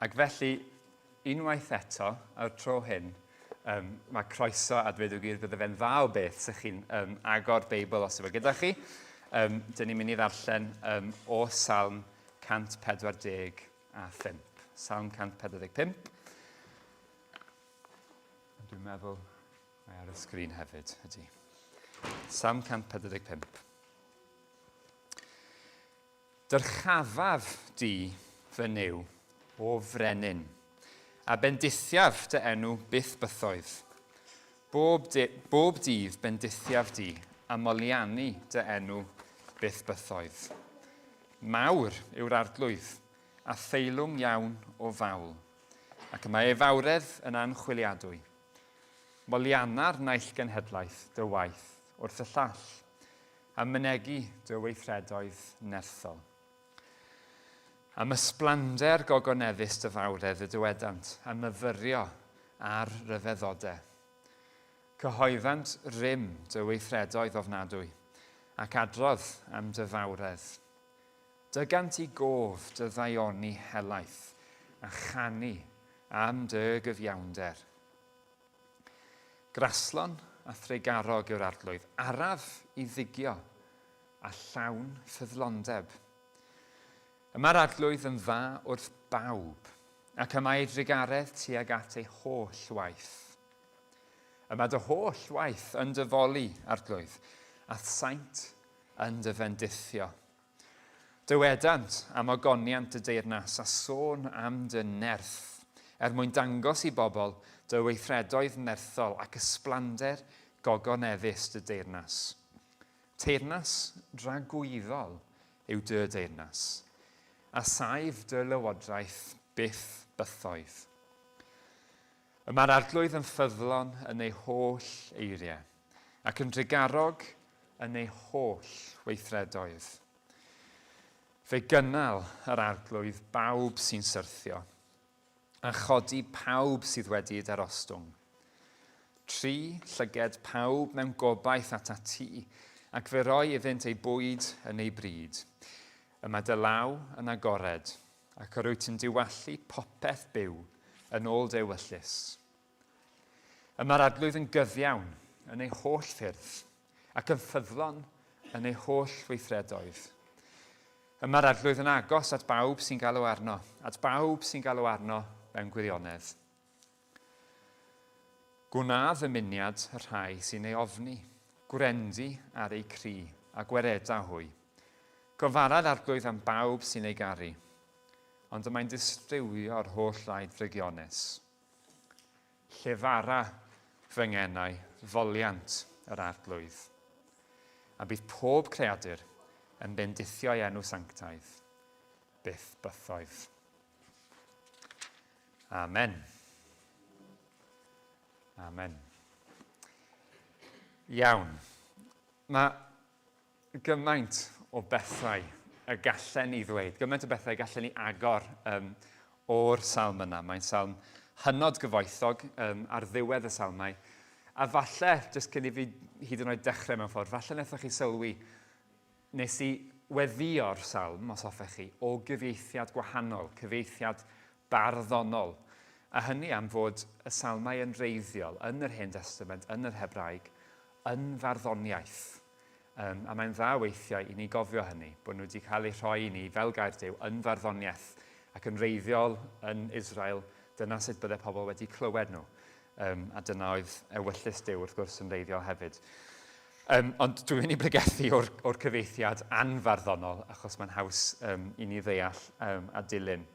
Ac felly, unwaith eto, a'r tro hyn, um, mae croeso a dweud y gwir bydde fe'n dda o beth sy'ch chi'n um, agor Beibl os yw e gyda chi. Um, dyn ni'n mynd i ddarllen um, o Salm 145. Salm 145. Dwi'n meddwl mae ar y sgrin hefyd, ydy. Salm 145. Dyrchafaf di, fy Nuw, o frenin, a bendithiaf dy enw byth bythoedd. Bob, di, bob dydd bendithiaf di, a moliannu dy enw byth bythoedd. Mawr yw'r arglwydd, a theilwng iawn o fawl, ac y mae ei fawredd yn anchwiliadwy. Molianna'r naill genhedlaeth dy waith wrth y llall, a mynegi dy weithredoedd nerthol. Am ysblander gogoneddus dy fawredd y dywedant, a myfyrio ar ryfeddodau. Cyhoeddant rym dy weithredoedd ofnadwy, ac adrodd am dy fawredd. Dygant i gof dy ddaioni helaeth, a chanu am dy gyfiawnder. Graslon a thrugarog yw'r Arglwydd, araf i ddigio, a llawn ffyddlondeb. Y mae'r Arglwydd yn dda wrth bawb, ac y mae ei drugaredd tuag at ei holl waith. Y mae dy holl waith yn dy foli, Arglwydd, a'th saint yn dy fendithio. Dywedant am ogoniant dy deyrnas a sôn am dy nerth, er mwyn dangos i bobl dy weithredoedd nerthol ac ysblander gogoneddus dy deyrnas. Teyrnas dragwyddol yw dy deyrnas, a saif dy lywodraeth byth bythoedd. Y mae'r Arglwydd yn ffyddlon yn ei holl eiriau, ac yn drugarog yn ei holl weithredoedd. Fe gynnal yr Arglwydd bawb sy'n syrthio, a chodi pawb sydd wedi eu darostwng. Try llyged pawb mewn gobaith atat ti, ac fe roi iddynt eu bwyd yn ei bryd. Y mae dy law yn agored, ac yr wyt yn diwallu popeth byw yn ôl dy ewyllys. Y mae'r Arglwydd yn gyfiawn yn ei holl ffyrdd, ac yn ffyddlon yn ei holl weithredoedd. Y mae'r Arglwydd yn agos at bawb sy'n galw arno, at bawb sy'n galw arno mewn gwirionedd. Gwna ddymuniad y rhai sy'n ei ofni, gwrendy ar eu cri, a gwereda hwy. Gofala'r Arglwydd am bawb sy'n ei garu, ond y mae'n distrywio'r holl rai drygionus. Llefara fy ngenau foliant yr Arglwydd, a bydd pob creadur yn bendithio'i enw sanctaidd byth bythoedd. Amen. Amen. Iawn. Mae gymaint o bethau y gallen ni ddweud, gymaint o bethau y gallen ni agor um, o'r salm yna. Mae'n salm hynod gyfoethog um, ar ddiwedd y salmau. A falle, jyst cyn i fi hyd yn oed dechrau mewn ffordd, falle wnaethoch chi sylwi, nes i weddïo'r salm, os hoffech chi, o gyfieithiad gwahanol, cyfieithiad barddonol. A hynny am fod y salmau yn wreiddiol, yn yr Hen Destament, yn yr Hebraeg, yn farddoniaeth. Um, a mae'n dda weithiau i ni gofio hynny, bod nhw wedi cael eu rhoi i ni fel gair Duw yn farddoniaeth ac yn wreiddiol yn Israel, dyna sut bydde pobl wedi clywed nhw. Um, a dyna oedd ewyllys Duw wrth gwrs yn wreiddiol hefyd. Um, ond dwi'n mynd i bregethu o'r, or cyfeithiad anfarddonol, achos mae'n haws um, i ni ddeall um, a dilyn.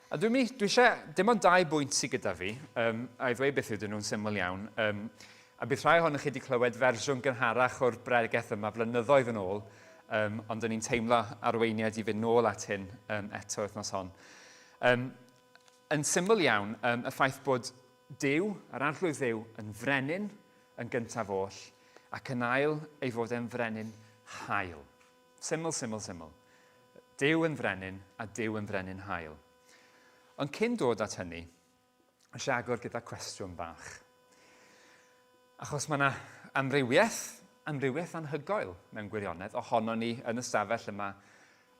A dwi'n mynd, dwi eisiau, dim ond dau bwynt sydd gyda fi, um, a i ddweud beth ydyn nhw'n syml iawn. Um, a bydd rhai ohonoch chi wedi clywed fersiwn gynharach o'r bregeth yma flynyddoedd yn ôl, um, ond o'n i'n teimlo arweiniad i fynd nôl at hyn um, eto wythnos hon. Um, yn syml iawn, um, y ffaith bod Duw, yr Arglwydd Dduw, yn frenin yn gyntaf oll, ac yn ail ei fod e'n frenin hael. Syml, syml, syml. Duw yn frenin a Duw yn frenin hael. Ond cyn dod at hynny, eisiau agor gyda cwestiwn bach. Achos mae yna amrywiaeth, amrywiaeth anhygoel mewn gwirionedd ohono ni yn y stafell yma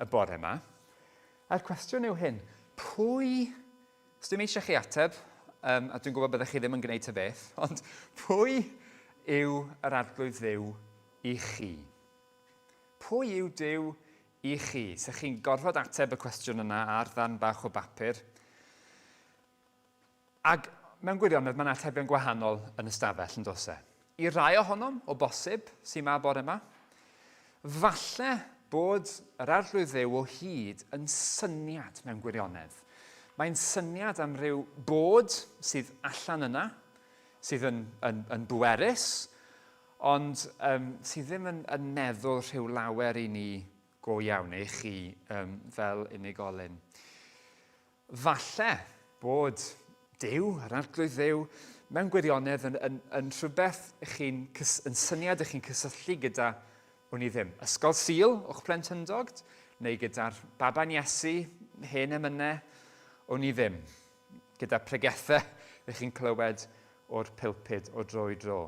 y bore yma. A'r cwestiwn yw hyn, pwy Os dim eisiau chi ateb, um, a dwi'n gwybod byddech chi ddim yn gwneud ta beth, ond pwy yw yr Arglwydd Dduw i chi? Pwy yw Duw i chi? Se chi'n gorfod ateb y cwestiwn yna ar ddarn bach o bapur. Ac mewn gwirionedd mae'n atebion gwahanol yn y stafell yn does e? I rai ohonom, o bosib, sy'n ma bore yma, falle bod yr Arglwydd Dduw o hyd yn syniad mewn gwirionedd. Mae'n syniad am ryw bod sydd allan yna, sydd yn, yn, yn bwerus, ond um, sydd ddim yn, yn meddwl rhyw lawer i ni go iawn, neu chi um, fel unigolyn. Falle bod Duw, yr Arglwydd Dduw, mewn gwirionedd yn, yn, yn rhywbeth chi'n, yn syniad ych chi'n cysylltu gyda, wn i ddim, ysgol Sul o'ch plentyndod, neu gyda'r baban Iesu, hen emynau, wn i ddim, gyda pregethau ych chi'n clywed o'r pulpud o dro i dro.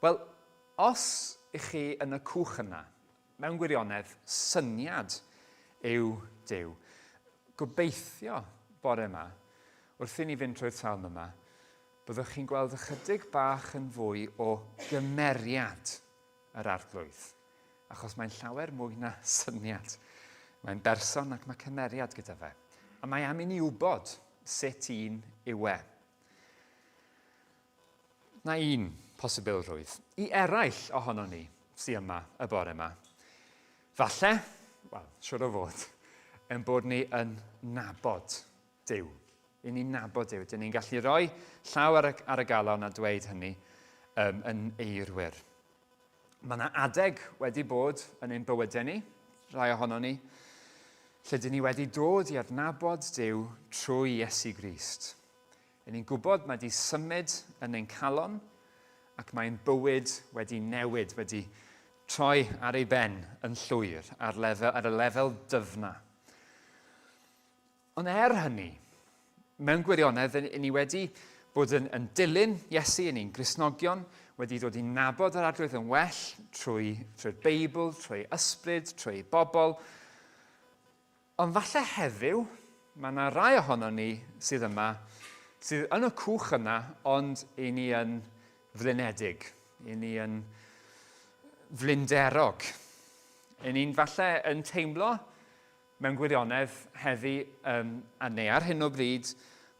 Wel, os ych chi yn y cwch yna, Mewn gwirionedd, syniad yw Duw. Gobeithio bore yma, wrth i ni fynd trwy'r salm yma, byddwch chi'n gweld ychydig bach yn fwy o gymeriad yr Arglwydd, achos mae'n llawer mwy na syniad. Mae'n berson ac mae cymeriad gyda fe. A mae am i ni wybod sut un yw e. Na un posibilrwydd i eraill ohonon ni sy yma y bore yma. Falle, wel, siwr o fod, ein bod ni yn nabod Duw. I ni'n nabod Duw. Dyn ni'n gallu rhoi llaw ar y, ar y galon a dweud hynny um, yn eirwyr. Mae yna adeg wedi bod yn ein bywydau ni, rhai ohono ni, lle dyn ni wedi dod i adnabod Duw trwy Iesu Grist. Ry'n ni'n gwybod mae 'di symud yn ein calon ac mae'n bywyd wedi newid, wedi troi ar ei ben yn llwyr ar, lefel, ar y lefel dyfna. Ond er hynny, mewn gwirionedd, yn ni wedi bod yn, yn dilyn Iesu, yn ni'n Gristnogion, wedi dod i nabod yr Arglwydd yn well trwy, trwy'r Beibl, trwy ysbryd, trwy bobl. Ond falle heddiw, mae yna rai ohonon ni sydd yma, sydd yn y cwch yna, ond i ni yn flinedig, i ni yn flinderog. I ni'n falle yn teimlo mewn gwirionedd heddi, um, a neu ar hyn o bryd,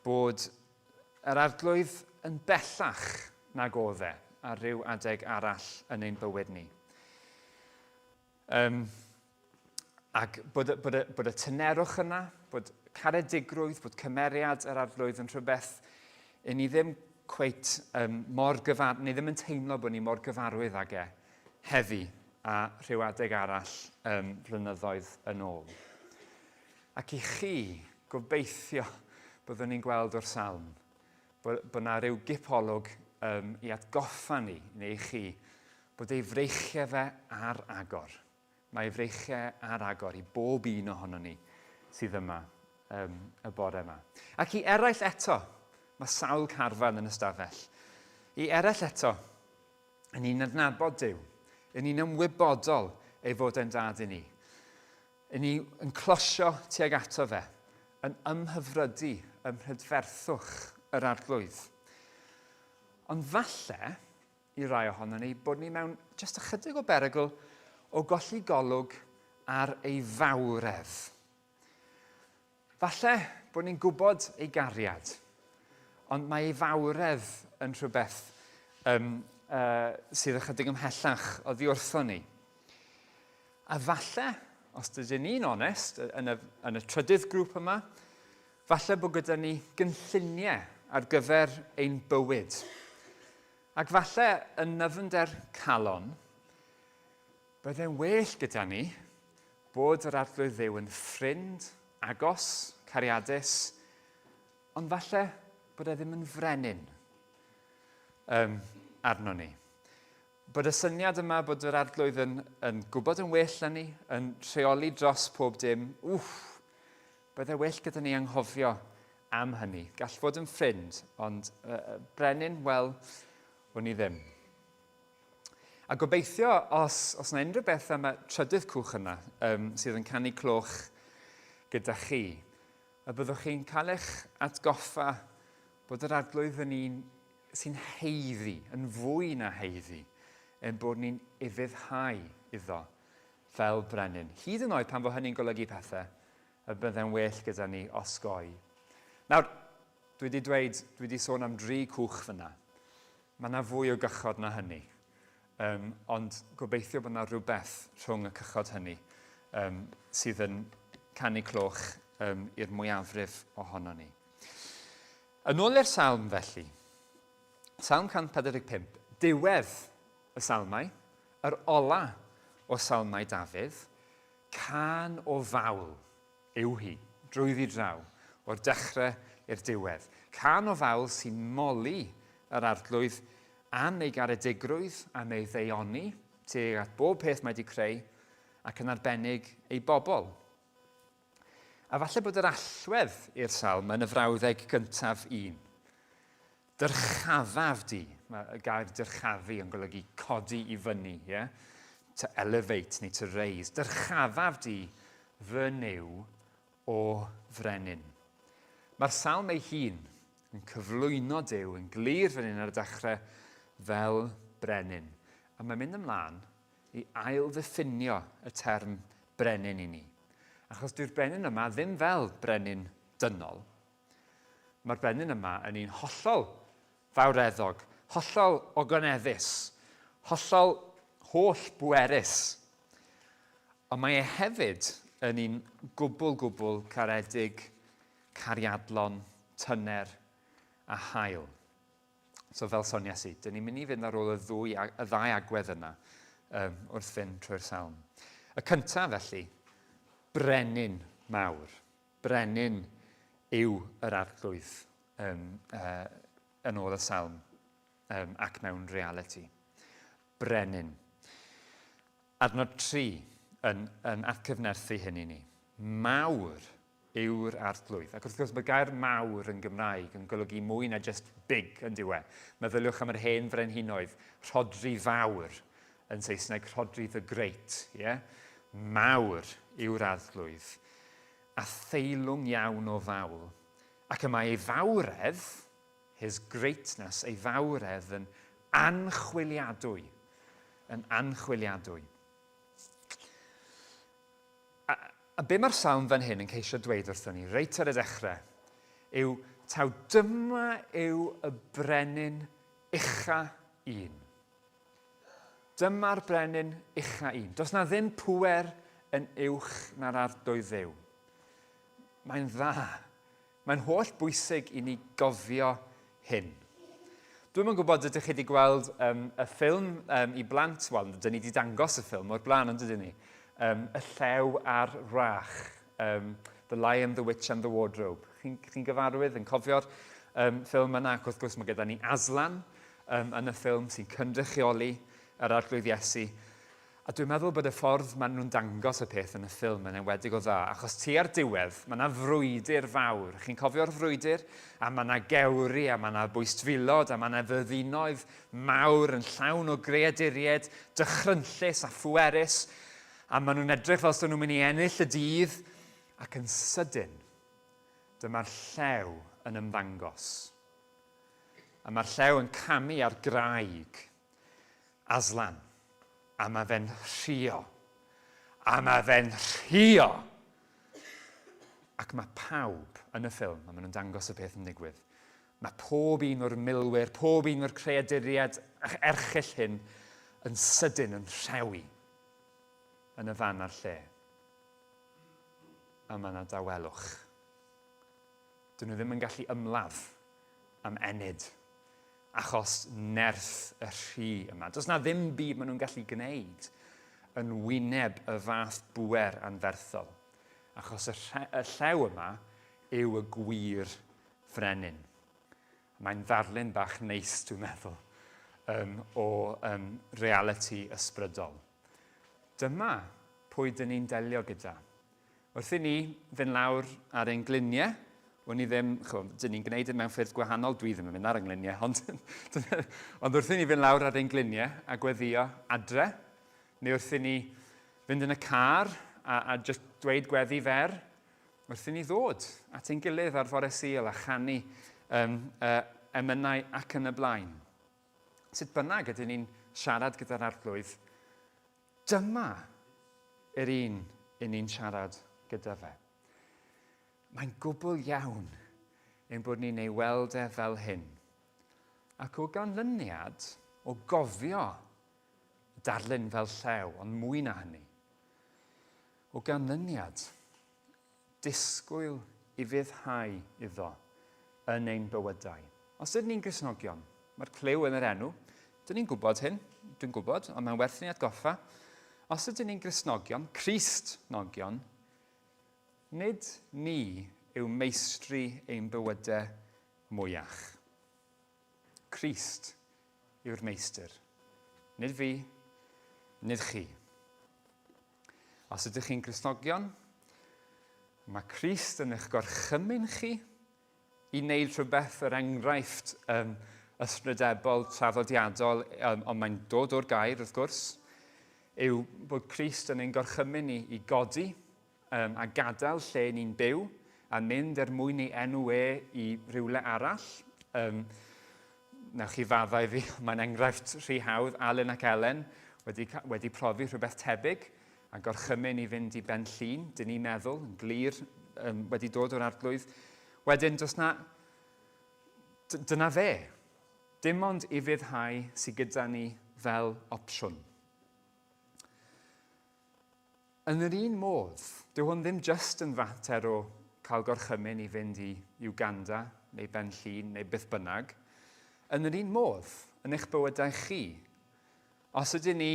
bod yr Arglwydd yn bellach nag oedd e ar ryw adeg arall yn ein bywyd ni. Um, ac bod, bod, bod y tynerwch yna, bod caredigrwydd, bod cymeriad yr Arglwydd yn rhywbeth i ni ddim cweit um, mor gyfar... ni ddim yn teimlo bod ni mor gyfarwydd ag e heddi a rhyw adeg arall um, flynyddoedd yn ôl. Ac i chi, gobeithio byddwn ni'n gweld o'r salm bod, bod na rhyw gipolwg um, i atgoffa ni, neu i chi, bod ei freichiau fe ar agor. Mae ei freichiau ar agor i bob un ohono ni sydd yma um, y bore yma. Ac i eraill eto, mae sawl carfan yn y stafell. I eraill eto, yn ni'n adnabod Duw, yn ni'n ymwybodol ei fod e'n dad i ni. Yn ni yn closio tuag ato fe, yn ymhyfrydu ym mhrydferthwch yr Arglwydd. Ond falle, i rai ohonon ni, bod ni mewn jyst ychydig o berygl o golli golwg ar ei fawredd. Falle bod ni'n gwybod ei gariad, ond mae ei fawredd yn rhywbeth um, uh, sydd ychydig ymhellach oddi wrtho ni. A falle, os dydyn ni'n onest, yn y, yn y trydydd grŵp yma, falle bod gyda ni gynlluniau ar gyfer ein bywyd. Ac falle yn nyfnder calon, byddai'n well gyda ni bod yr Arglwydd Dduw yn ffrind agos, cariadus, ond falle bod e ddim yn frenin um, arno ni. Bod y syniad yma bod yr Arglwydd yn, yn gwybod yn well na ni, yn rheoli dros pob dim, wff, bydde well gyda ni anghofio am hynny. Gall fod yn ffrind, ond uh, brenin, wel, wn i ddim. A gobeithio, os, os yna unrhyw beth am y trydydd cwch yna um, sydd yn canu cloch gyda chi, y byddwch chi'n cael eich atgoffa bod yr Arglwydd yn un sy'n haeddu, yn fwy na haeddu, ein bod ni'n ufuddhau iddo fel brenin. Hyd yn oed pan fo hynny'n golygu pethau y bydde'n well gyda ni osgoi. Nawr, dwi wedi dweud, dwi wedi sôn am dri cwch fyna. Mae yna fwy o gychod na hynny. Um, ond gobeithio bod yna rhywbeth rhwng y cychod hynny um, sydd yn canu cloch um, i'r mwyafrif ohono ni. Yn ôl i'r salm felly, Salm 145, diwedd y salmau, yr ola o salmau Dafydd, cân o fawl yw hi, drwyddi draw, o'r dechrau i'r diwedd. Cân o fawl sy'n moli yr Arglwydd am ei garedigrwydd, am ei ddaioni tuag at bob peth mae wedi creu, ac yn arbennig ei bobl. A falle bod yr allwedd i'r salm yn y frawddeg gyntaf un. Dyrchafaf di. Mae y gair dyrchafu yn golygu codi i fyny, yeah? To elevate neu to raise. Dyrchafaf di fy Nuw o frenin. Mae'r salm ei hun yn cyflwyno Duw yn glir fan hyn ar y dechrau fel brenin. A mae'n mynd ymlaen i ail-ddiffinio y term brenin i ni. Achos dyw'r brenin yma ddim fel brenin dynol. Mae'r brenin yma yn un hollol fawreddog, hollol ogoneddus, hollol holl bwerus. Ond mae e hefyd yn un gwbl gwbl caredig, cariadlon, tyner a hael. So fel soniais i, dyn ni'n mynd i fynd ar ôl y, ddwy, y ddau agwedd yna um, wrth fynd trwy'r salm. Y cyntaf felly, brenin mawr. Brenin yw yr arglwydd um, uh, yn ôl y salm um, ac mewn reality. Brenin. Adnod 3 yn, yn atgyfnerthu hyn i ni. Mawr yw'r Arglwydd. Ac wrth gwrs mae gair mawr yn Gymraeg yn golygu mwy na just big yn dyw e. Meddyliwch am yr hen frenhinoedd, Rhodri Fawr, yn Saesneg Rhodri the Great. Yeah? Mawr yw'r Arglwydd, a theilwng iawn o fawl. Ac y mae ei fawredd, his greatness, ei fawredd yn anchwiliadwy. Yn anchwiliadwy. A, a be mae'r salm fan hyn yn ceisio dweud wrthon ni, reit ar y dechrau, yw taw dyma yw y brenin ucha un. Dyma'r brenin ucha un. Does na ddim pŵer yn uwch na'r arglwydd Dduw. Mae'n dda. Mae'n holl bwysig i ni gofio hyn. Dwi'm yn gwybod ydych chi wedi gweld um, y ffilm um, i blant, wel, dyn ni wedi dangos y ffilm o'r blaen, ond ydyn ni? Um, y Llew a'r Wrach, um, The Lion, the Witch and the Wardrobe. Chi'n chi gyfarwydd yn cofio'r um, ffilm yna, ac wrth gwrs mae gyda ni Aslan um, yn y ffilm sy'n cynrychioli yr Arglwydd Iesu. A dwi'n meddwl bod y ffordd maen nhw'n dangos y peth yn y ffilm yn enwedig o dda, achos tua'r diwedd, mae 'na frwydr fawr. Chi'n cofio'r frwydr? A mae 'na gewri, a mae 'na bwystfilod, a mae 'na fyddinoedd mawr yn llawn o greaduriaid dychrynllus a phwerus, a maen nhw'n edrych fel os nhw'n mynd i ennill y dydd, ac yn sydyn, dyma'r llew yn ymddangos. A mae'r llew yn camu ar graig. Aslan. A mae fe'n rhuo. A mae fe'n rhuo! Ac mae pawb yn y ffilm, a maen nhw'n dangos y peth yn digwydd, mae pob un o'r milwyr, pob un o'r creaduriaid erchyll hyn yn sydyn yn rhewi yn y fan a'r lle. A mae yna dawelwch. Dyn nhw ddim yn gallu ymladd am ennyd achos nerth y rhi yma. Does na ddim byd maen nhw'n gallu gwneud yn wyneb y fath bŵer anferthol, achos y, y llew yma yw y gwir frenin. Mae'n ddarlun bach neis, dwi'n meddwl, um, o um, reality ysbrydol. Dyma pwy dyn ni'n delio gyda. Wrth i ni fynd lawr ar ein gliniau, wn i ddim, ch'mo, dyn ni'n gwneud e mewn ffyrdd gwahanol, dwi ddim yn mynd ar yng ngliniau, ond, ond wrth i ni fynd lawr ar ein gliniau a gweddio adre, neu wrth i ni fynd yn y car a, a just dweud gweddi fer, Wrth i ni ddod at ein gilydd ar fore Sul a chanu um, emynau ac yn y blaen. Sut bynnag ydyn ni'n siarad gyda'r Arglwydd, dyma yr un i ni'n siarad gyda fe. Mae'n gwbl iawn ein bod ni'n ei weld e fel hyn. Ac o ganlyniad, o gofio darlun fel llew, ond mwy na hynny, o ganlyniad, disgwyl i fuddhau iddo yn ein bywydau. Os ydyn ni'n Gristnogion, mae'r cliw yn yr enw, dyn ni'n gwybod hyn, dwi'n gwybod, ond mae'n werth i ni atgoffa. Os ydyn ni'n Gristnogion, Cristnogion, nid ni yw meistri ein bywydau mwyach. Crist yw'r meistr. Nid fi, nid chi. Os ydych chi'n Gristnogion, mae Crist yn eich gorchymyn chi i wneud rhywbeth, er enghraifft um, ysbrydebol, traddodiadol, um, ond mae'n dod o'r gair wrth gwrs, yw bod Crist yn ein gorchymyn ni i godi um, a gadael lle ni'n byw a mynd er mwyn ei enw e i rywle arall. Um, newch chi faddau fi, mae'n enghraifft rhy hawdd, Alun ac Elen wedi, wedi profi rhywbeth tebyg a gorchymyn i fynd i Ben Llun, dyn ni'n meddwl, yn glir, um, wedi dod o'r arglwydd. Wedyn, does na, dyna fe. Dim ond ufuddhau sydd gyda ni fel opsiwn. Yn yr un modd, dyw hwn ddim jyst yn fater o cael gorchymyn i fynd i Uganda neu Ben Llŷn neu beth bynnag. Yn yr un modd, yn eich bywydau chi, os ydyn ni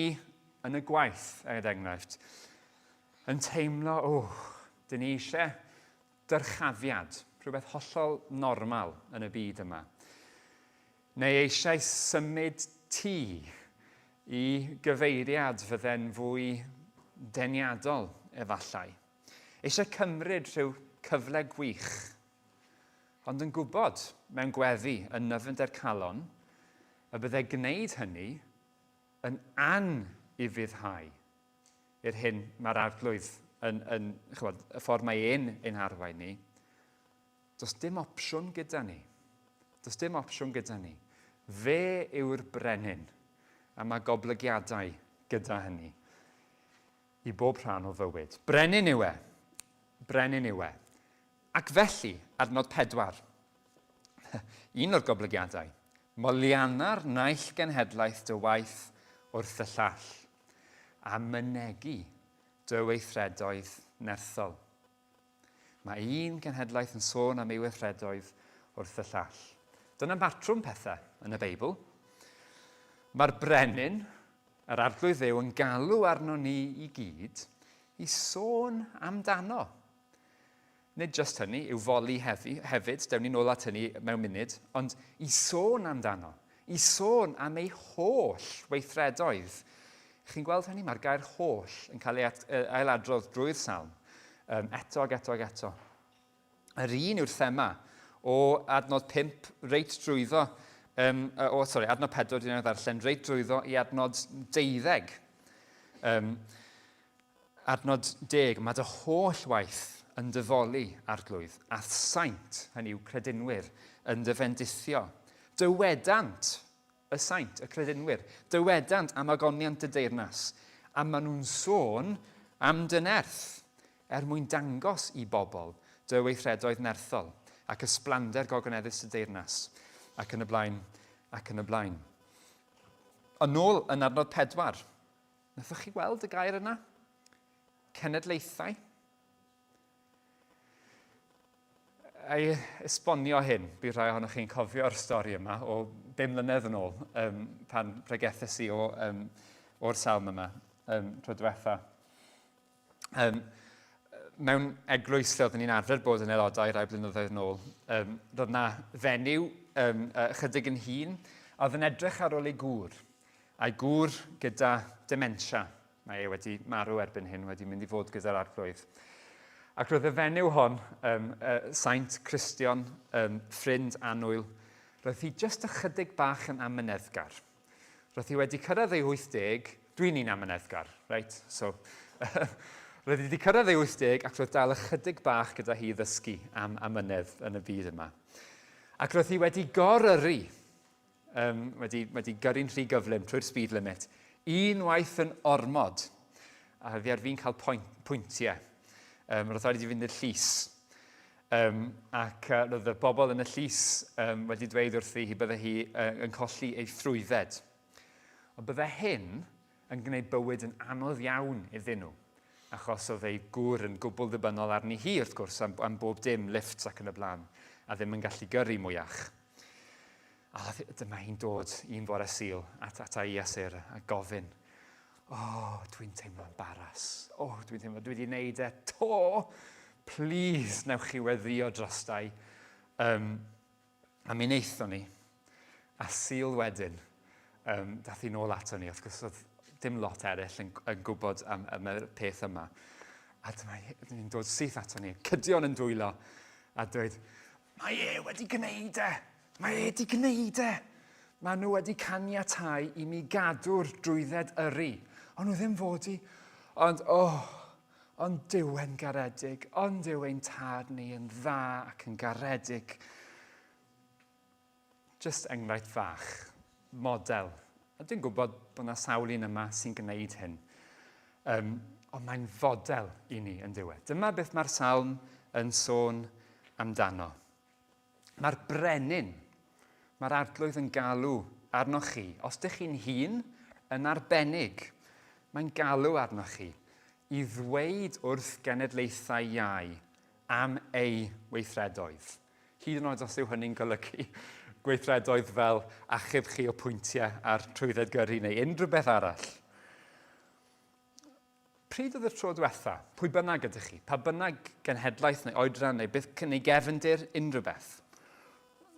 yn y gwaith, er enghraifft, yn teimlo, o, oh, dyn ni eisiau dyrchafiad, rhywbeth hollol normal yn y byd yma. Neu eisiau symud tŷ i gyfeiriad fydde'n fwy deniadol, efallai. Eisiau cymryd rhyw cyfle gwych, ond yn gwybod, mewn gweddi yn nyfnder calon, y bydde gwneud hynny yn an-ufuddhau i'r hyn mae'r Arglwydd yn, yn chymod, y ffordd mae e'n ein harwain ni. Does dim opsiwn gyda ni. Does dim opsiwn gyda ni. Fe yw'r brenin, a mae goblygiadau gyda hynny i bob rhan o fywyd. Brenin yw e. Brenin yw e. Ac felly, adnod 4, un o'r goblygiadau, molianna'r naill genhedlaeth dy waith wrth y llall, a mynegi dy weithredoedd nerthol. Mae un genhedlaeth yn sôn am ei weithredoedd wrth y llall. Dyna batrwm pethau yn y Beibl. Mae'r brenin, yr arglwydd Dduw, yn galw arno ni i gyd i sôn amdano. Nid jyst hynny, i'w foli heddi, hefyd, dewn ni nôl at hynny mewn munud, ond i sôn amdano, i sôn am ei holl weithredoedd. Chi'n gweld hynny? Mae'r gair holl yn cael ei ailadrodd drwy'r salm, um, eto ac eto ac eto. Yr un yw'r thema o adnod 5 reit drwyddo, um, o, sorry, adnod 4 dwi'n ei ddarllen, reit drwyddo i adnod 12. Um, adnod 10, mae dy holl waith yn dyfoli, arglwydd, a'th saint, hynny yw credinwyr, yn dy fendithio. Dywedant, y saint, y credinwyr, dywedant am ogoniant dy deyrnas, a maen nhw'n sôn am dy nerth, er mwyn dangos i bobl dy weithredoedd nerthol, ac ysblander gogoneddus dy deyrnas, ac yn y blaen, ac yn y blaen. Yn ôl yn adnod 4, Nathoch chi weld y gair yna? Cenedlaethau? Ei esbonio hyn, bydd rhai ohonoch chi'n cofio'r stori yma o bum mlynedd yn ôl, um, pan pregethes i o, um, o'r salm yma um, tro diwetha. Um, mewn eglwys lle oeddwn ni'n arfer bod yn aelodau rai blynyddoedd yn ôl, um, roedd na fenyw um, chydig yn hŷn a oedd yn edrych ar ôl ei gŵr. A'i gŵr gyda dementia. Mae e wedi marw erbyn hyn, wedi mynd i fod gyda'r arglwydd. Ac roedd y fenyw hon, um, uh, saint Cristion, um, ffrind annwyl, roedd hi jyst ychydig bach yn amyneddgar. Roedd hi wedi cyrraedd ei 80, dwi'n un amyneddgar, reit? So, Roedd hi wedi cyrraedd ei 80 ac roedd dal ychydig bach gyda hi i ddysgu am amynedd yn y byd yma. Ac roedd hi wedi gor-yrru, um, wedi, wedi gyrru'n rhy gyflym trwy'r speed limit, unwaith yn ormod. A roedd hi ar fin cael point, pwyntiau. Um, roedd rhaid i fynd i'r llys. Um, ac uh, roedd y bobl yn y llys um, wedi dweud wrthi hi bydde hi uh, yn colli ei thrwydded. Ond bydde hyn yn gwneud bywyd yn anodd iawn iddyn nhw, achos oedd ei gŵr yn gwbl ddibynnol arni hi, wrth gwrs, am, am bob dim, lifts ac yn y blaen, a ddim yn gallu gyrru mwyach. A dyma hi'n dod un fore Sul at, ata i a Sarah a gofyn, o, oh, dwi'n teimlo'n baras. O, oh, dwi'n teimlo, dwi wedi gwneud e to. Please, newch chi weddio drostai. Um, A mi wnaethon ni. A Sul wedyn, um, dath hi nôl ato ni. Wrth gwrs, oedd dim lot eraill yn, yn gwybod am, am y peth yma. A dyma hi'n dod syth ato ni, cydion yn dwylo, a dweud, mae e wedi gwneud e! Mae e wedi gwneud e! Mae nhw wedi caniatau i mi gadw'r drwydded yrru. Ond nhw ddim fod i. Ond, oh, Ond Duw e'n garedig, ond yw ein tad ni yn dda ac yn garedig. Just enghraifft fach, model. A dwi'n gwybod bod yna sawl un yma sy'n gwneud hyn. Um, ond mae'n fodel i ni yn diwedd. Dyma beth mae'r salm yn sôn amdano. Mae'r brenin, mae'r arglwydd yn galw arnoch chi. Os ydych chi'n hun yn arbennig, mae'n galw arnoch chi i ddweud wrth genedlaethau iau am ei weithredoedd. Hyd yn oed os yw hynny'n golygu gweithredoedd fel achub chi o pwyntiau ar trwydded gyrru neu unrhyw beth arall. Pryd oedd y tro diwetha? Pwy bynnag ydych chi, pa bynnag genhedlaeth neu oedran neu beth neu gefndir, unrhyw beth.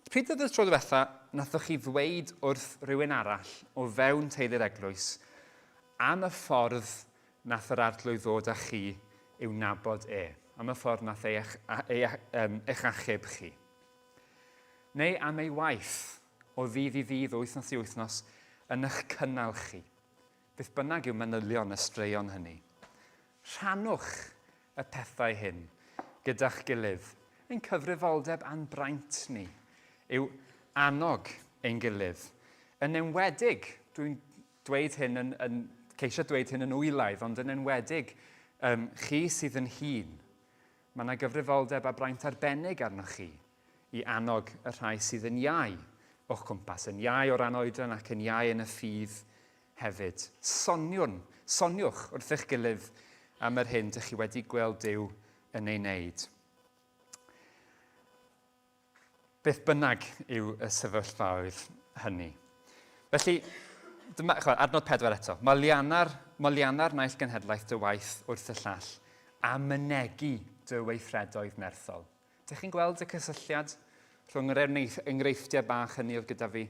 Pryd oedd y tro diwetha nathoch chi ddweud wrth rhywun arall o fewn teulu'r eglwys am y ffordd nath yr arglwydd ddod â chi i'w nabod e, am y ffordd nath ei, ei, um, eich achub chi? Neu am ei waith o ddydd i ddydd, o wythnos i wythnos, yn eich cynnal chi? Beth bynnag yw manylion y straeon hynny, rhannwch y pethau hyn gyda'ch gilydd. Ein cyfrifoldeb a'n braint ni yw annog ein gilydd. Yn enwedig, dwi'n dweud hyn yn, yn ceisio dweud hyn yn wylaidd, ond yn enwedig um, chi sydd yn hŷn, mae yna gyfrifoldeb a braint arbennig arnoch chi i annog y rhai sydd yn iau o'ch cwmpas, yn iau o ran oedran ac yn iau yn y ffydd hefyd. Soniwn, soniwch wrth eich gilydd am yr hyn dych chi wedi gweld Duw yn ei wneud. Beth bynnag yw y sefyllfaoedd hynny. Felly, dyma, chwa, adnod pedwar eto. Molianna'r, molianna'r naill genhedlaeth dy waith wrth y llall, a mynegi dy weithredoedd nerthol. Dych chi'n gweld y cysylltiad rhwng yr enghreifftiau bach hynny oedd gyda fi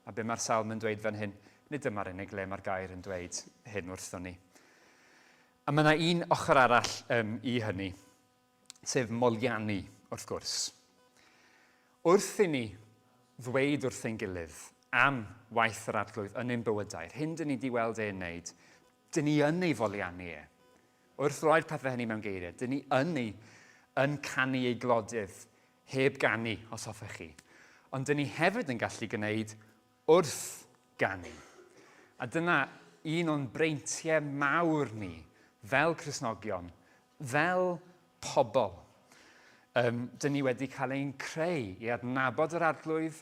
a be mae'r salm yn dweud fan hyn? Nid dyma'r unig le mae'r gair yn dweud hyn wrthon ni. A mae yna un ochr arall um, i hynny, sef moliannu, wrth gwrs. Wrth i ni ddweud wrth ein gilydd am waith yr arglwydd yn ein bywydau, yr hyn dyn ni wedi weld e'n wneud, dyn ni yn ei foliannu e. Wrth roi'r pethau hynny mewn geiriau, dyn ni yn ei, yn canu ei glodydd, heb ganu, os hoffech chi. Ond dyn ni hefyd yn gallu gwneud wrth ganu. A dyna un o'n breintiau mawr ni, fel Cristnogion, fel pobl. Um, dyn ni wedi cael ein creu i adnabod yr arglwydd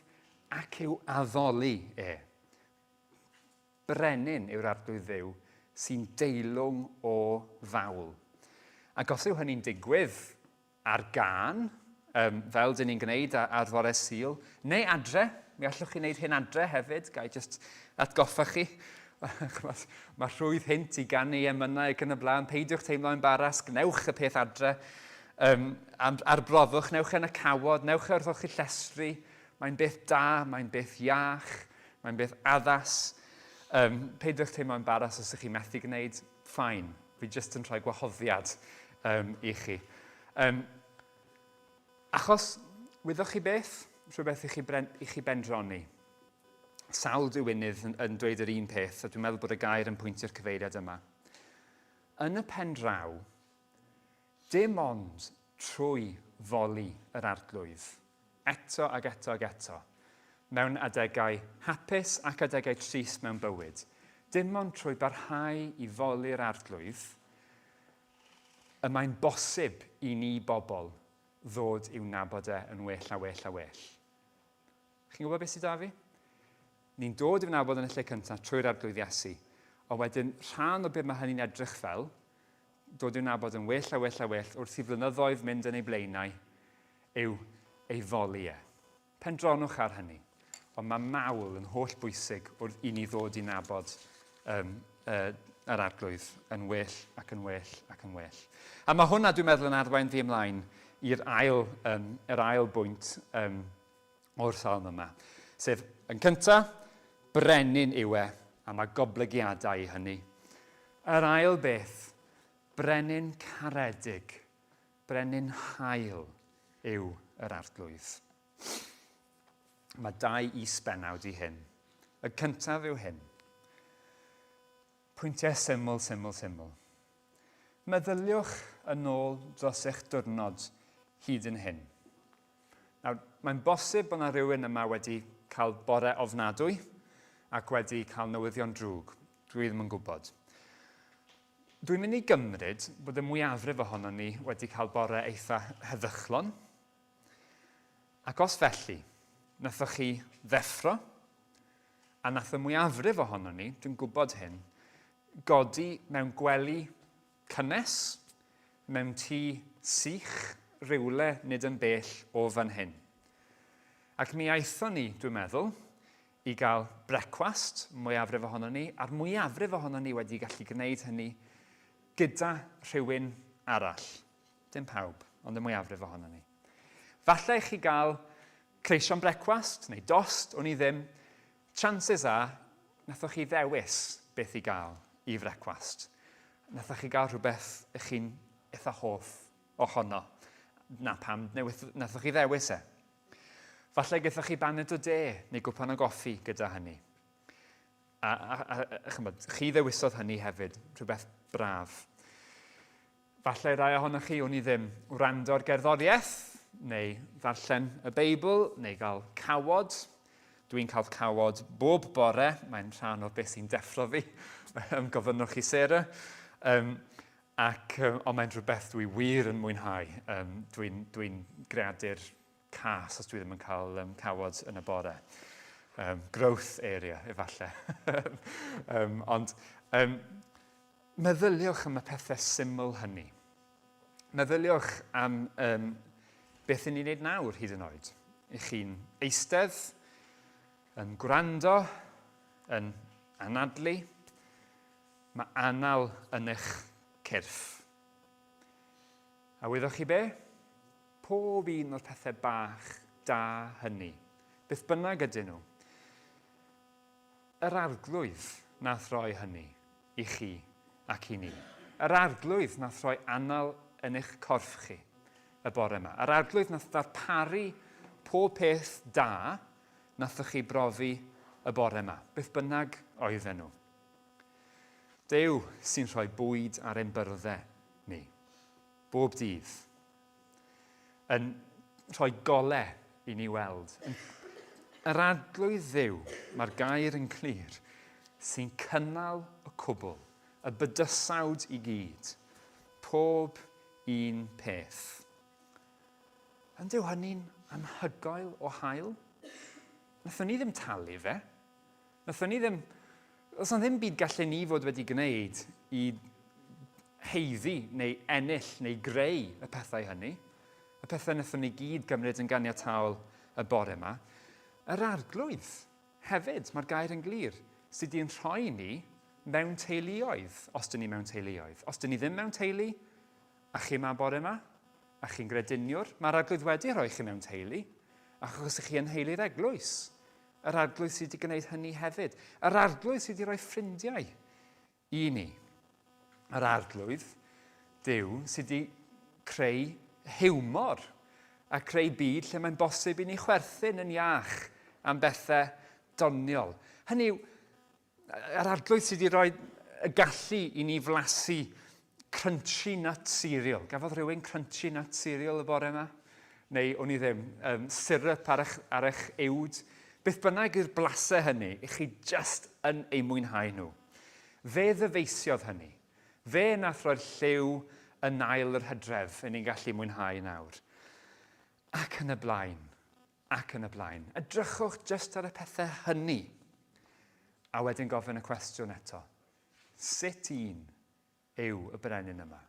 ac i'w addoli e. Brenin yw'r Arglwydd Dduw sy'n deilwng o fawl. Ac os yw hynny'n digwydd ar gân, um, fel dyn ni'n gwneud ar fore Sul, neu adre, mi allwch chi wneud hyn adre hefyd, ga i jyst atgoffa chi. Mae rhwydd hynt i ganu emynau ac yn y blaen, peidiwch teimlo embaras, gwnewch y peth adre. Um, arbrofwch, newch e yn y cawod, newch e wrth olchi llestri. Mae'n beth da, mae'n beth iach. Mae'n beth addas. Um, peidiwch teimlo embaras os ydych chi methu gwneud, fine. Fi jyst yn rhoi gwahoddiad um, i chi. Um, achos, wyddoch chi beth? Rhywbeth i chi, bren, i chi bendroni. Sawl diwinydd yn, yn dweud yr un peth, a dwi'n meddwl bod y gair yn pwyntio'r cyfeiriad yma. Yn y pen draw, Dim ond trwy foli yr Arglwydd, eto ag eto ag eto, mewn adegau hapus ac adegau trist mewn bywyd, dim ond trwy barhau i foli'r Arglwydd, y mae'n bosib i ni bobl ddod i'w nabod e yn well a well a well. Chi'n gwybod beth sydd 'da fi? Ni'n dod i'w nabod yn y lle cyntaf trwy'r Arglwydd Iesu, ond wedyn rhan o beth mae hynny'n edrych fel, dod i'w nabod yn well a well a well wrth i flynyddoedd mynd yn eu blaenau, yw ei foli e. Pendronwch ar hynny, ond mae mawl yn holl bwysig wrth i ni ddod i nabod um, uh, yr Arglwydd yn well ac yn well ac yn well. A mae hwnna, dwi'n meddwl, yn arwain fi ymlaen i'r ail, um, yr ail bwynt um, o'r salm yma. Sef, yn cyntaf, brenin yw e, a mae goblygiadau i hynny. Yr ail beth, brenin caredig, brenin hael yw yr Arglwydd. Mae dau is-bennawd i hyn. Y cyntaf yw hyn. Pwyntiau syml, syml, syml. Meddyliwch yn ôl dros eich diwrnod hyd yn hyn. Nawr, mae'n bosib bod yna rhywun yma wedi cael bore ofnadwy ac wedi cael newyddion drwg. Dwi ddim yn gwybod. Dwi'n mynd i gymryd bod y mwyafrif ohonon ni wedi cael bore eitha heddychlon. Ac os felly, nathoch chi ddeffro, a nath y mwyafrif ohonon ni, dwi'n gwybod hyn, godi mewn gwely cynnes, mewn tŷ sych, rywle nid yn bell o fan hyn. Ac mi aethon ni, dwi'n meddwl, i gael brecwast, mwyafrif ohonon ni, a'r mwyafrif ohonon ni wedi gallu gwneud hynny gyda rhywun arall. Dim pawb, ond y mwyafrif ohonon ni. Falle i chi gael creision brecwast neu dost, wn i ddim. Chances are, nathoch chi ddewis beth i gael i frecwast. Nathoch chi gael rhywbeth ych chi'n eitha hoff ohono. Na pam nathoch chi ddewis e. Falle gaethoch chi baned o de neu gwpan o goffi gyda hynny. A, a, a, a chymod, chi ddewisodd hynny hefyd, rhywbeth braf. Falle rai ohonoch chi, wn i ddim, wrando ar gerddoriaeth, neu ddarllen y Beibl, neu gael cawod. Dwi'n cael cawod bob bore, mae'n rhan o'r beth sy'n deffro fi, gofynnwch i Sarah. Um, Ac, ond mae'n rhywbeth dwi wir yn mwynhau. Um, Dwi'n dwi greadur cas os dwi ddim yn cael um, cawod yn y bore. Um, growth area, efallai. um, ond um, meddyliwch am y pethau syml hynny. Meddyliwch am um, beth yn ni'n neud nawr hyd yn oed. I chi'n eistedd, yn gwrando, yn anadlu, Mae anal yn eich cyrff. A wyddoch chi be? Pob un o'r pethau bach da hynny, beth bynnag ydyn nhw, yr Arglwydd nath roi hynny i chi ac i ni. Yr Arglwydd nath roi anal yn eich corff chi y bore yma. Yr Arglwydd nath ddarparu pob peth da nathoch chi brofi y bore yma, beth bynnag oedden nhw. Duw sy'n rhoi bwyd ar ein byrddau ni, bob dydd. Yn rhoi gole i ni weld. Yr Arglwydd Dduw, mae'r gair yn clir, sy'n cynnal y cwbl, y bydysawd i gyd, pob un peth. Yn dyw hynny'n anhygoel o hael? Nathon ni ddim talu fe. Nathon ni ddim... Does 'na ddim byd gallen ni fod wedi gwneud i haeddu neu ennill neu greu y pethau hynny. Y pethau nathon ni gyd gymryd yn ganiataol y bore yma. Yr Arglwydd hefyd, mae'r gair yn glir, sydd wedi'n rhoi ni mewn teuluoedd, os dyn ni mewn teuluoedd. Os dyn ni ddim mewn teulu, a chi yma bore yma, a chi'n grediniwr, mae'r Arglwydd wedi rhoi chi mewn teulu, achos chi yn nheulu'r eglwys. Yr Arglwydd sydd wedi gwneud hynny hefyd. Yr Arglwydd sydd wedi rhoi ffrindiau i ni. Yr Arglwydd, Duw, sydd wedi creu hiwmor a creu byd lle mae'n bosib i ni chwerthin yn iach am bethau doniol. Hynny yw, yr Arglwydd sydd wedi rhoi y gallu i ni flasu crunchy nut cereal. Gafodd rhywun crunchy nut cereal y bore yma? Neu, o'n i ddim, um, syrup ar eich, ar eich uwd. Beth bynnag yw'r blasau hynny, i chi just yn ei mwynhau nhw. Fe ddyfeisiodd hynny. Fe nath roi'r lliw yn nail yr hydref yn ni'n gallu mwynhau nawr. Ac yn y blaen, ac yn y blaen. Edrychwch jyst ar y pethau hynny. A wedyn gofyn y cwestiwn eto. Sut un yw y brenin yma?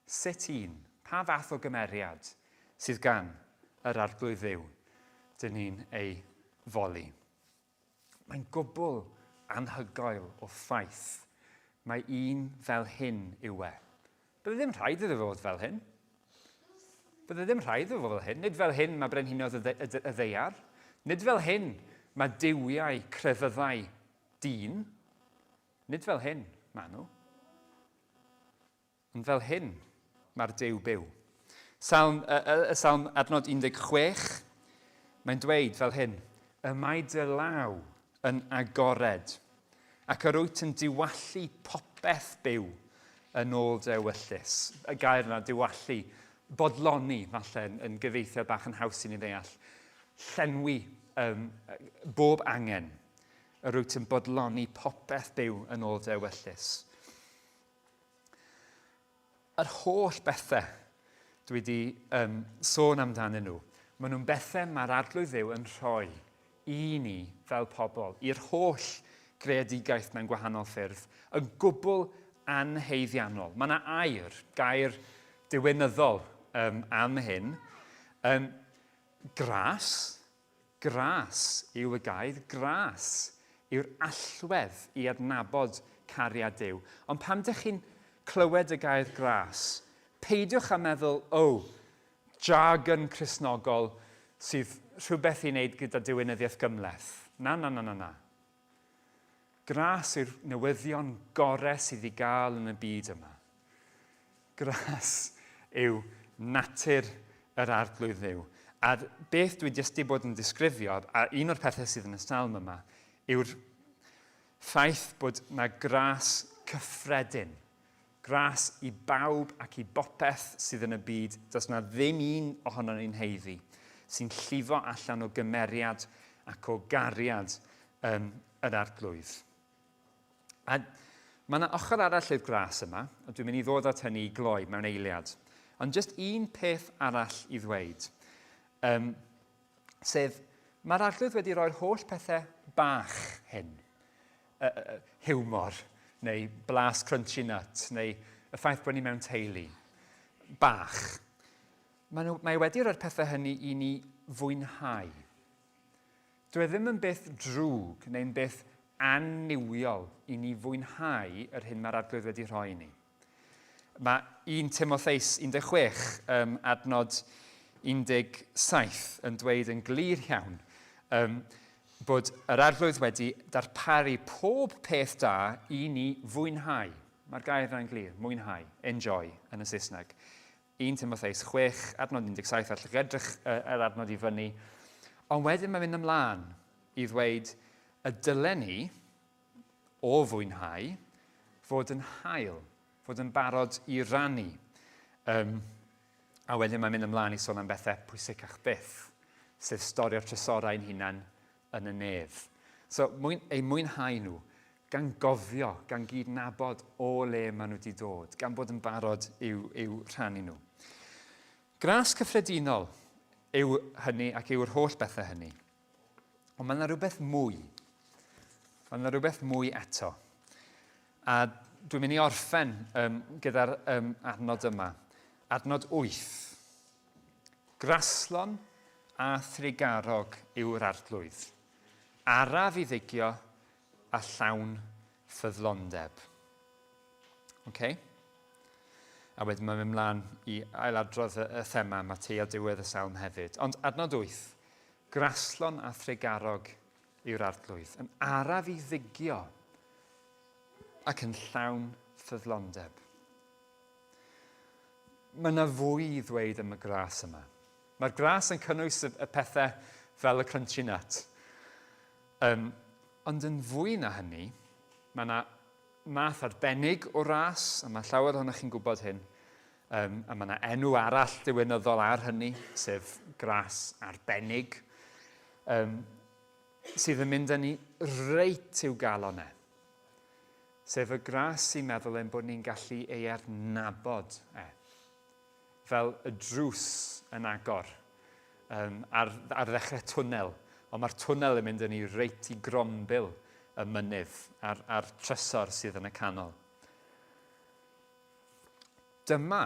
Sut un? Pa fath o gymeriad sydd gan yr Arglwydd Dduw dyn ni'n ei foli? Mae'n gwbl anhygoel o ffaith mae un fel hyn yw e. Bydde ddim rhaid iddo fod fel hyn. Bydde ddim rhaid iddo fod fel hyn. Nid fel hyn mae brenhinoedd y, y, y ddeiar. Nid fel hyn mae duwiau crefyddau dyn. Nid fel hyn maen nhw. Ond fel hyn mae'r Duw byw. Salm, y, y, y Salm adnod 16, mae'n dweud fel hyn, y mae dy law yn agored, ac yr wyt yn diwallu popeth byw yn ôl dy ewyllys. Y gair yna, diwallu, bodloni, falle, yn, yn gyfeithiau bach yn haws i ni ddeall. Llenwi um, bob angen. Yr wyt yn bodloni popeth byw yn ôl dy ewyllys. Yr holl bethau dwi wedi um, sôn amdanyn nhw, maen nhw'n bethau mae'r Arglwydd Dduw yn rhoi i ni fel pobl, i'r holl greadigaeth mewn gwahanol ffyrdd, yn gwbl anheiddiannol. Mae yna air, gair diwinyddol um, am hyn. Um, gras, Gras yw y gair, gras yw'r allwedd i adnabod cariad Duw. Ond pam dych chi'n clywed y gair gras, peidiwch â meddwl, o, oh, jargon Cristnogol sydd rhywbeth i wneud gyda diwinyddiaeth gymhleth. Na, na, na, na, na. Gras yw'r newyddion gorau sydd i gael yn y byd yma. Gras yw natur yr Arglwydd Dduw. A beth dwi jyst 'di bod yn disgrifio, a un o'r pethau sydd yn y salm yma, yw'r ffaith bod 'na gras cyffredin. Gras i bawb ac i bopeth sydd yn y byd, does 'na ddim un ohonon ni'n haeddu, sy'n llifo allan o gymeriad ac o gariad um, yr Arglwydd. A mae yna ochr arall i'r gras yma, a dwi'n mynd i ddod at hynny i gloi mewn eiliad. Ond jyst un peth arall i ddweud, um, sef mae'r Arglwydd wedi rhoi'r holl pethau bach hyn, uh, hiwmor, neu blas crunchy nut, neu y ffaith bod ni mewn teulu, bach. Mae, nhw, mae wedi rhoi'r pethau hynny i ni fwynhau. Dyw e ddim yn beth drwg neu'n beth annuwiol i ni fwynhau yr hyn mae'r Arglwydd wedi rhoi i ni. Mae 1 Timotheus 16, um, adnod 17 yn dweud yn glir iawn um, bod yr Arglwydd wedi darparu pob peth da i ni fwynhau. Mae'r gair yna'n glir, mwynhau, enjoy yn y Saesneg. 1 Timotheus 6, adnod 17, allwch chi edrych yr adnod i fyny. Ond wedyn mae'n mynd ymlaen i ddweud y dylen ni, o fwynhau, fod yn hael, fod yn barod i rannu. Um, a wedyn mae'n mynd ymlaen i sôn am bethau pwysicach byth, sef storio'r trysorau ein hunain yn y nef. So, mwyn, eu mwynhau nhw, gan gofio, gan gydnabod o le maen nhw wedi dod, gan bod yn barod i'w, i'w rhannu nhw. Gras cyffredinol yw hynny ac yw'r holl bethau hynny. Ond mae yna rhywbeth mwy. Mae yna rhywbeth mwy eto. A dwi'n mynd i orffen um, gyda'r um, adnod yma. Adnod 8. Graslon a thrugarog yw'r Arglwydd. Araf i ddigio a llawn ffyddlondeb. Okay? A wedyn mae'n mynd mlaen i ailadrodd y, y thema yma tua diwedd y salm hefyd. Ond adnod 8, graslon a thrugarog yw'r Arglwydd, yn araf i ddigio ac yn llawn ffyddlondeb. Mae yna fwy i ddweud am y gras yma. Mae'r gras yn cynnwys y, y pethau fel y crunchy nut. Um, ond yn fwy na hynny, mae yna math arbennig o ras, a mae llawer ohonoch chi'n gwybod hyn, um, a mae yna enw arall diwinyddol ar hynny, sef gras arbennig, um, sydd yn mynd â ni reit i'w galon e. Sef y gras sy'n meddwl ein bod ni'n gallu ei adnabod e. Fel y drws yn agor um, ar, ar ddechrau twnnel, ond mae'r twnnel yn mynd â ni reit i grombil y mynydd a'r, a'r trysor sydd yn y canol. Dyma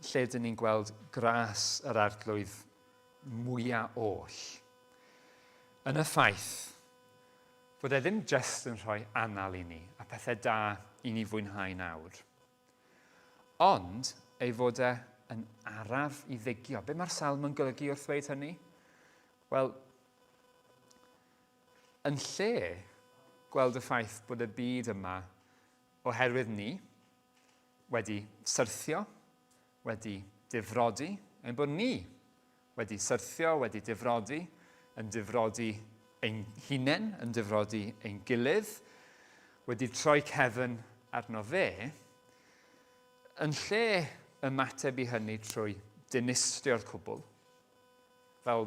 lle dyn ni'n gweld gras yr arglwydd mwyaf oll. Yn y ffaith fod e ddim jyst yn rhoi anal i ni a pethau da i ni fwynhau nawr, ond ei fod e yn araf i ddigio. Be mae'r salm yn golygu wrth ddweud hynny? Wel, yn lle gweld y ffaith bod y byd yma oherwydd ni wedi syrthio, wedi difrodi, ein bod ni wedi syrthio, wedi difrodi, yn difrodi ein hunain, yn difrodi ein gilydd, wedi troi cefn arno fe, yn lle ymateb i hynny trwy dinistrio'r cwbl, fel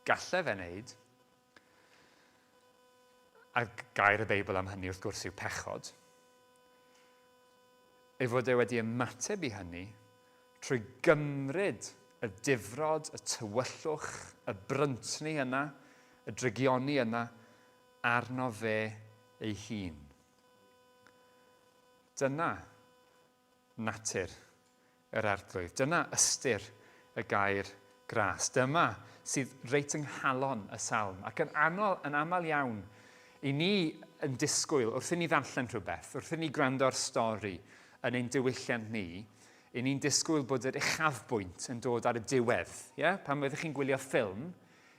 galle fe wneud, a gair y Beibl am hynny wrth gwrs yw pechod, ei fod e wedi ymateb i hynny trwy gymryd y difrod, y tywyllwch, y bryntni yna, y drygioni yna, arno fe ei hun. Dyna natur yr Arglwydd. Dyna ystyr y gair gras. Dyma sydd reit yng nghalon y salm, ac yn anol, yn aml iawn, i ni yn disgwyl, wrth i ni ddarllen rhywbeth, wrth i ni gwrando ar stori yn ein diwylliant ni, i ni'n disgwyl bod yr uchafbwynt yn dod ar y diwedd. Yeah? Pan fyddwch chi'n gwylio ffilm,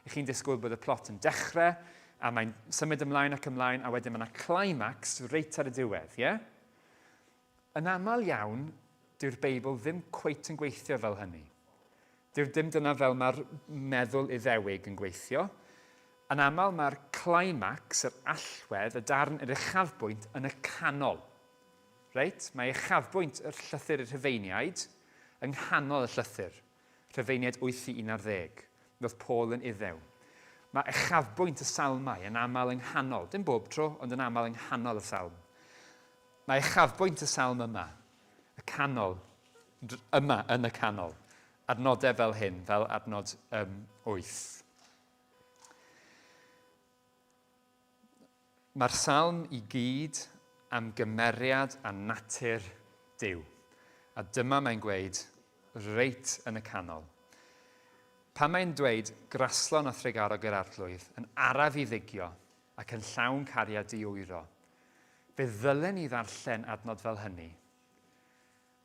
i chi'n disgwyl bod y plot yn dechrau, a mae'n symud ymlaen ac ymlaen, a wedyn mae yna climax reit ar y diwedd. Yeah? Yn aml iawn, dyw'r Beibl ddim cweit yn gweithio fel hynny. Dyw dim dyna fel mae'r meddwl Iddewig yn gweithio. Yn aml mae'r climax, yr allwedd, y darn, yr uchafbwynt yn y canol. Reit? Mae uchafbwynt yr llythyr i'r Rhufeiniaid yng nghanol y llythyr. Rhufeiniaid 8 i 11. Roedd Paul yn Iddew. Mae uchafbwynt y salmau yn aml yng nghanol, dim bob tro, ond yn aml yng nghanol y salm. Mae uchafbwynt y salm yma, y canol, yma yn y canol, adnodau fel hyn, fel adnod um, 8. Mae'r salm i gyd am gymeriad a natur Duw. A dyma mae'n gweud reit yn y canol. Pan mae'n dweud graslon a thrugarog yr arglwydd, yn araf i ddigio ac yn llawn cariad di-oero, fe ddylen ni ddarllen adnod fel hynny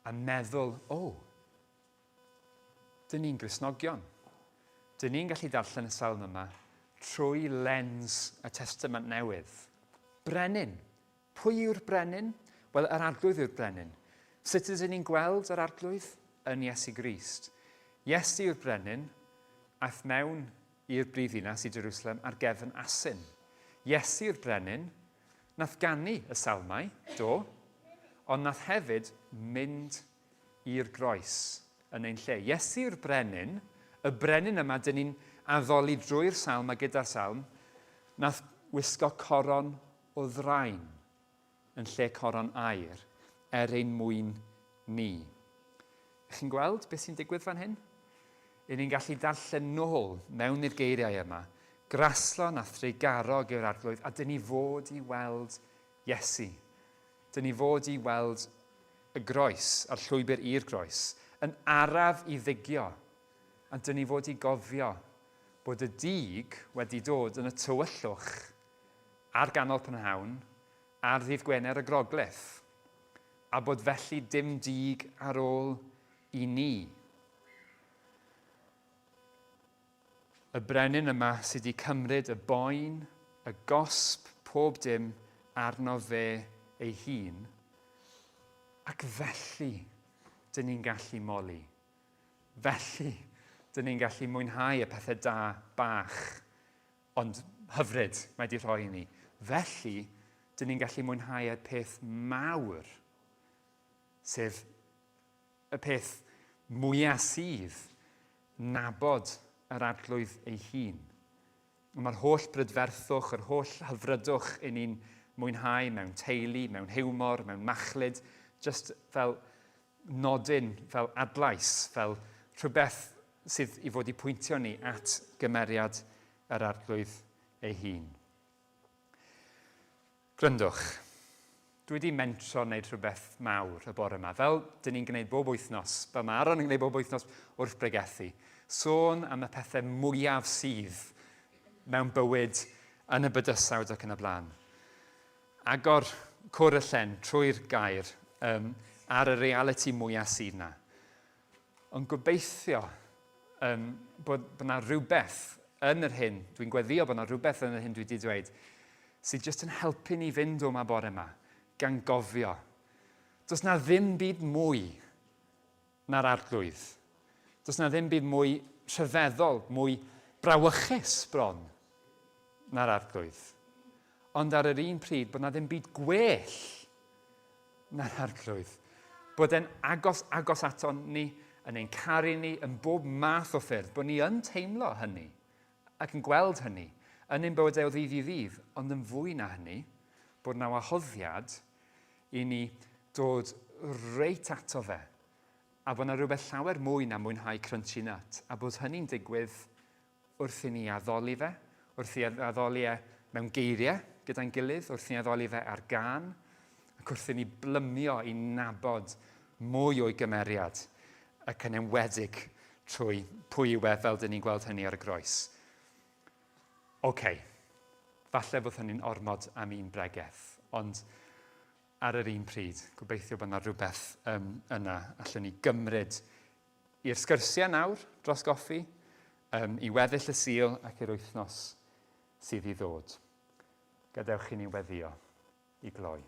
a meddwl, o, Dyn ni'n Gristnogion. Dyn ni'n gallu darllen y salm yma trwy lens y Testament Newydd. Brenin. Pwy yw'r brenin? Wel, yr Arglwydd yw'r brenin. Sut ydyn ni'n gweld yr Arglwydd? Yn Iesu Grist. Iesu yw'r brenin aeth mewn i'r brifddinas i Jerusalem ar gefn asyn. Iesu yw'r brenin nath ganu y salmau, do, ond nath hefyd mynd i'r groes yn ein lle. Iesu yw'r brenin, y brenin yma dyn ni'n addoli drwy'r salm a gyda'r salm, nath wisgo coron o ddraen yn lle coron aur er ein mwyn ni. Ych chi'n gweld beth sy'n digwydd fan hyn? I ni'n gallu darllen nôl mewn i'r geiriau yma, graslon a thrugarog yw'r arglwydd, a dyn ni fod i weld Iesu. Dyn ni fod i weld y groes, a'r llwybr i'r groes, yn araf i ddigio, a dyn ni fod i gofio bod y dig wedi dod yn y tywyllwch ar ganol prynhawn ar ddydd Gwener y Groglith, a bod felly dim dig ar ôl i ni. Y brenin yma sydd wedi cymryd y boen, y gosb, pob dim arno fe ei hun, ac felly dyn ni'n gallu moli. Felly dyn ni'n gallu mwynhau y pethau da bach, ond hyfryd mae di rhoi i ni. Felly, dyn ni'n gallu mwynhau y peth mawr, sef y peth mwyaf sydd, nabod yr Arglwydd ei hun. Mae'r holl brydferthwch, yr holl hyfrydwch i ni'n mwynhau mewn teulu, mewn hiwmor, mewn machlud, just fel nodyn, fel adlais, fel rhywbeth sydd i fod i pwyntio ni at gymeriad yr Arglwydd ei hun. Gryndwch. Dwi wedi mentro wneud rhywbeth mawr y bore yma, fel dyn ni'n gwneud bob wythnos, fel mae Aaron yn gwneud bob wythnos wrth bregethu. Sôn am y pethau mwyaf sydd mewn bywyd yn y bydysawd ac yn y blaen. Agor cwr y llen trwy'r gair um, ar y realiti mwyaf sydd na. Ond gobeithio um, bod, bod na rhywbeth yn yr hyn, dwi'n gweddio bod na rhywbeth yn yr hyn dwi wedi dweud, sydd jyst yn helpu ni fynd o yma bore yma, gan gofio. Does na ddim byd mwy na'r arglwydd. Does na ddim byd mwy rhyfeddol, mwy brawychus bron na'r arglwydd. Ond ar yr un pryd, bod na ddim byd gwell na'r Arglwydd. Bod e'n agos, agos aton ni, yn ein caru ni, yn bob math o ffyrdd, bod ni yn teimlo hynny ac yn gweld hynny yn ein bywydau o ddydd i ddydd, ond yn fwy na hynny, bod na wahoddiad i ni dod reit ato fe, a bod na rhywbeth llawer mwy na mwynhau crunchy nut, a bod hynny'n digwydd wrth i ni addoli fe, wrth i addoli e mewn geiriau gyda'n gilydd, wrth i ni addoli fe ar gân, ac wrth i ni blymio i nabod mwy o'i gymeriad, ac yn enwedig trwy pwy yw e fel dyn ni'n gweld hynny ar y groes. Oce, okay, falle bod hynny'n ormod am un bregeth, ond ar yr un pryd, gobeithio bod yna rhywbeth um, yna allwn ni gymryd i'r sgyrsiau nawr dros goffi, um, i weddill y Sul ac i'r wythnos sydd i ddod. Gadewch i ni weddio i gloi.